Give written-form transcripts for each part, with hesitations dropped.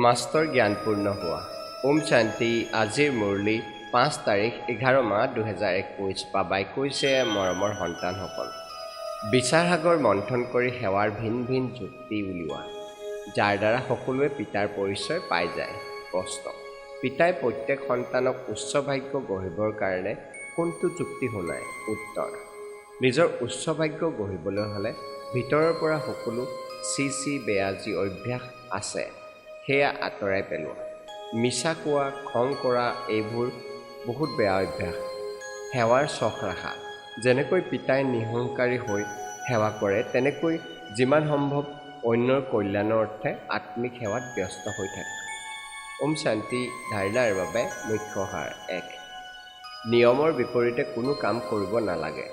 Master জ্ঞানপূৰ্ণ হোৱা। ওম শান্তি। আজিৰ মুৰলী 5 তাৰিখ 11 মাহ 2021। বাবাই কৈছে, মৰমৰ সন্তানসকল, বিচাৰসাগৰ মন্থন কৰি সেৱাৰ ভিন ভিন যুক্তি উলিওৱা, যাৰ দ্বাৰা সকলোৱে পিতাৰ পৰিচয় পাই যায়। প্ৰশ্ন: পিতাই প্ৰত্যেক সন্তানক উচ্চ ভাগ্য গঢ়িবৰ কাৰণে কোনটো যুক্তি শুনায়? উত্তৰ: নিজৰ উচ্চ ভাগ্য গঢ়িবলৈ হ'লে ভিতৰৰ পৰা সকলো চি চি বেয়া যি অভ্যাস আছে, সেয়া আঁতৰাই পেলোৱা। মিছা কোৱা, খং কৰা, এইবোৰ বহুত বেয়া অভ্যাস। সেৱাৰ চখ ৰাখা। যেনেকৈ পিতাই নিৰহংকাৰী হৈ সেৱা কৰে, তেনেকৈ যিমান সম্ভৱ অন্যৰ কল্যাণৰ অৰ্থে আত্মিক সেৱাত ব্যস্ত হৈ থাকা। ওম শান্তি। ধাৰণাৰ বাবে মুখ্য সাৰ: 1, নিয়মৰ বিপৰীতে কোনো কাম কৰিব নালাগে।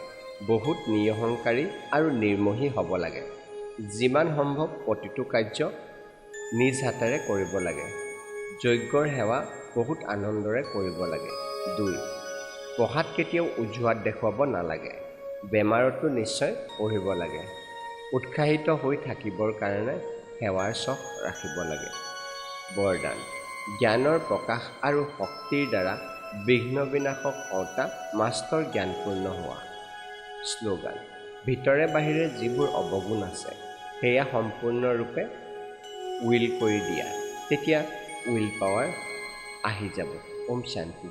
বহুত নিৰহংকাৰী আৰু নিৰ্মোহী হ'ব লাগে। যিমান সম্ভৱ প্ৰতিটো কাৰ্য নিজ হাতেৰে কৰিব লাগে। যজ্ঞৰ সেৱা বহুত আনন্দৰে কৰিব লাগে। 2, পঢ়াত কেতিয়াও অজুহাত দেখুৱাব নালাগে। বেমাৰতো নিশ্চয় পঢ়িব লাগে। উৎসাহিত হৈ থাকিবৰ কাৰণে সেৱাৰ চখ ৰাখিব লাগে। বৰদান: জ্ঞানৰ প্ৰকাশ আৰু শক্তিৰ দ্বাৰা বিঘ্ন বিনাশক হওঁতা মাষ্টৰ জ্ঞানপূৰ্ণ হোৱা। শ্লোগান: ভিতৰে বাহিৰে যিবোৰ অৱগুণ আছে, সেয়া সম্পূৰ্ণৰূপে will কৰি দিয়া, তেতিয়া will power আহি যাব। ওম শান্তি।